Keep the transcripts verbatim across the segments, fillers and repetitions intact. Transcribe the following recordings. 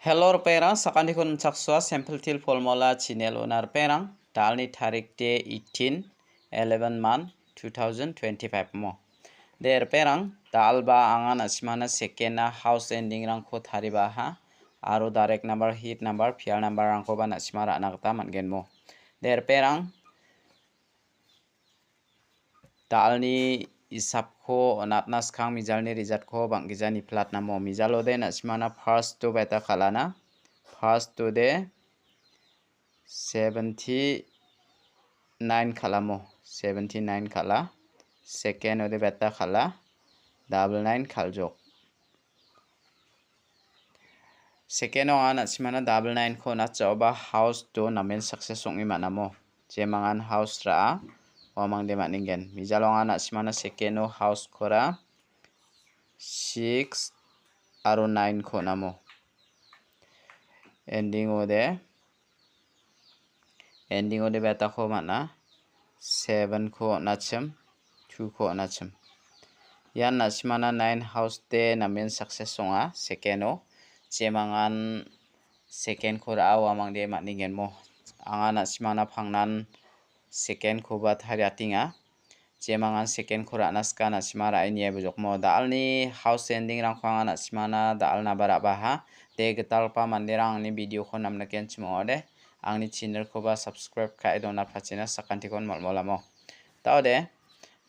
Hello, ripengrang, sakantikon nimchaksoa, Sample Teer Formula channel-ona ripengrang, dalni tarik de eighteen, eleven month, two thousand twenty-five mo. De, ripengrang, dalba anga na·simana second-na house ending-rangko taribaha, aro direct number, hit number, pair number-rangkoba na·sima ra·na gita man·gen mo. De, ripengrang, dalni isapko on·atna skang mijalni result-ko bang·gija niplatnamo. Mijalode na·simana first-o beta kal·ana. First-ode seventy-nine kal·amo. Seventy-nine kal·a. Second-ode beta kal·a. Double nine kal·jok. Second-o anga na·simana double nine-ko on·atjaoba house-o namen success ong·e man·amo. Jemangan house ra·a, uamangde man·engen. Mijalo anga na·simana second-o house-kora six aro nine-ko on·amo. Ending-ode Ending-ode betako man·a, seven-ko on·achim, two-ko on·achim. Ian na·simana nine house-de namen success ong·a, second-o. Jemangan second-ko ra·a uamangde man·engenmo. Anga na·simana pangnan second-koba tariatenga. Jemangan second-ko ra·na sika na·sima ra·e niaibojokmo. Dalni house ending-rangko anga na·simana dal·naba ra·baha. De gitalgipa manderang angni video-ko namnikenchim ong·ode. Angni channel-koba subscribe ka·e dona pachina sakantikon molmolamo. Daode,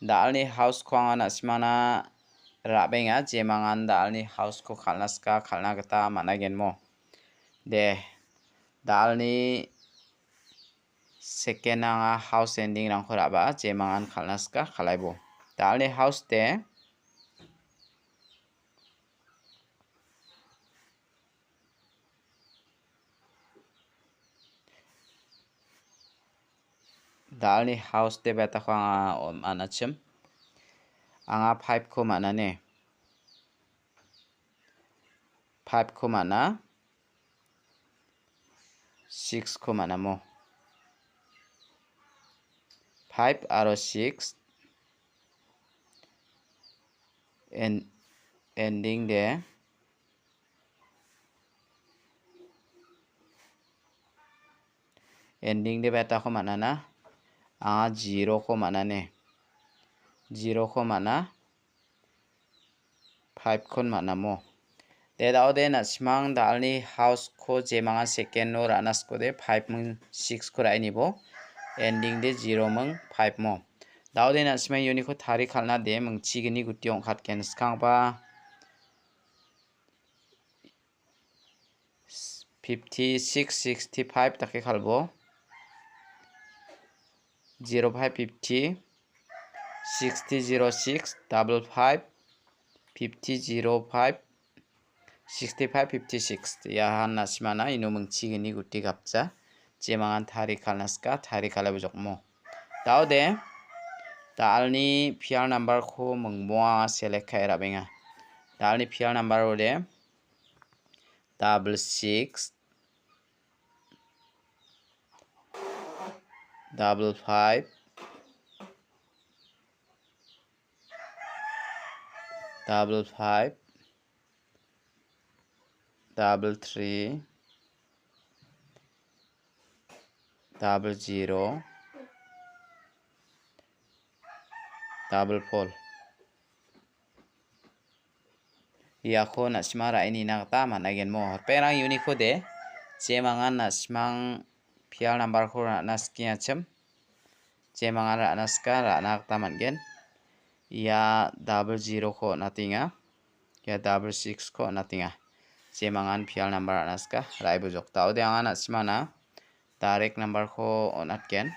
dalni house-ko anga na·simana ra·benga. Jemangan dalni house-ko kal·na sika kal·na gita man·agenmo. De, dalni second anga house ending-rangko ra·ba, jemangan kal·na sika, kal·aibo. Dalni house-de, dalni house-de betako anga on-, man·achim. Anga five-ko man·ane. Five-ko man·a. Six-ko man·amo. Five aro six. En-, ending-de, ending-de betako man·ana. Anga zero-ko man·ane. Zero-ko man·a. Five-kon man·amo. De, daode na·simang dalni house-ko jemangan second-o ra·na sikode, five ming six-ko ra·inibo. Ending-de zero ming five mo. Daode na·simang uniko tari kal·na de mingchigni guti ong·katgen skangba. Fifty six, sixty five dake kalbo. Zero five fifty, sixty zero six, double five, fifty zero five, sixty five fifty six. Iahan na·simana ino mingchigni guti gapja. Jemangan tari kalna sika, tari kala bujokmo. Daode, dalni pair number-ko mingmoa select ka·e ra·benga. Dalni pair number ode, double six, double five, double five, double three, double zero, double four. Iako na·sima ra·e nina gita man·agenmo. Ripengrang uniko de, jemangan na·simang pair number-ko ra·na sikengachim, jemangan ra·na sika ra·na gita man·gen. Ia double zero-ko on·atenga. Ia double six-ko on·atenga. Jemangan pair number ra·na sika ra·e bujok. Daode anga na·simana direct number-ko on·atgen.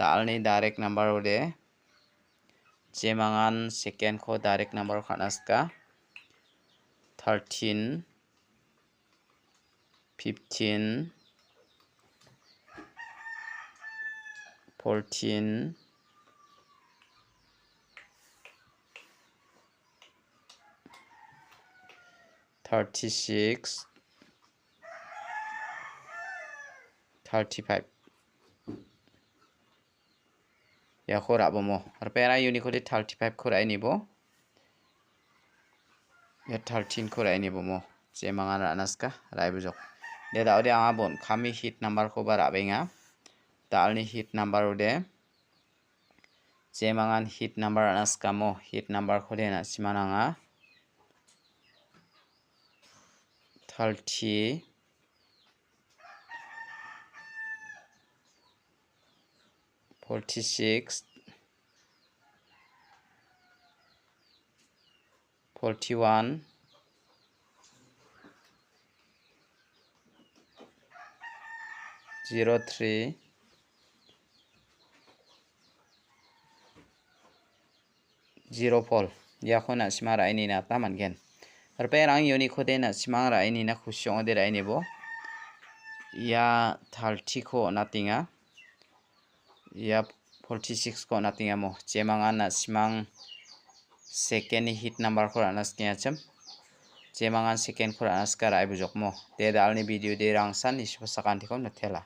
Dalni direct number ode, jemangan second-ko direct number-o kal·na sika. Thirteen, fifteen, fourteen, thirty six, thirty five. Iako ra·bomo. Ripengrang uniko de thirty five-ko ra·e nibo. Ia thirteen-ko ra·e nibomo. Jemangan ra·na sika, ra·e bujok. De, da·ode anga bon kami hit number-koba ra·benga. Da·alni hit number-ode. Jemangan hit number ra·na sikamo, hit number-kode na·siman anga. Thirty, forty-six, forty-one, zero three, zero four. Iako na·sima ra·e nina gita man·gen. Ripengrang unit-kode na·simang ra·e nina kusi ong·ode ra·e nibo. Ia thirty-ko on·atenga. Ia forty-six-ko on·atengamo. Jemangan na·simang second-ni hit number-ko ra·na sikengachim. Jemangan second-ko ra·na sika ra·e bujokmo. De, da·alni video de rangsan nisipo sakantiko nitela.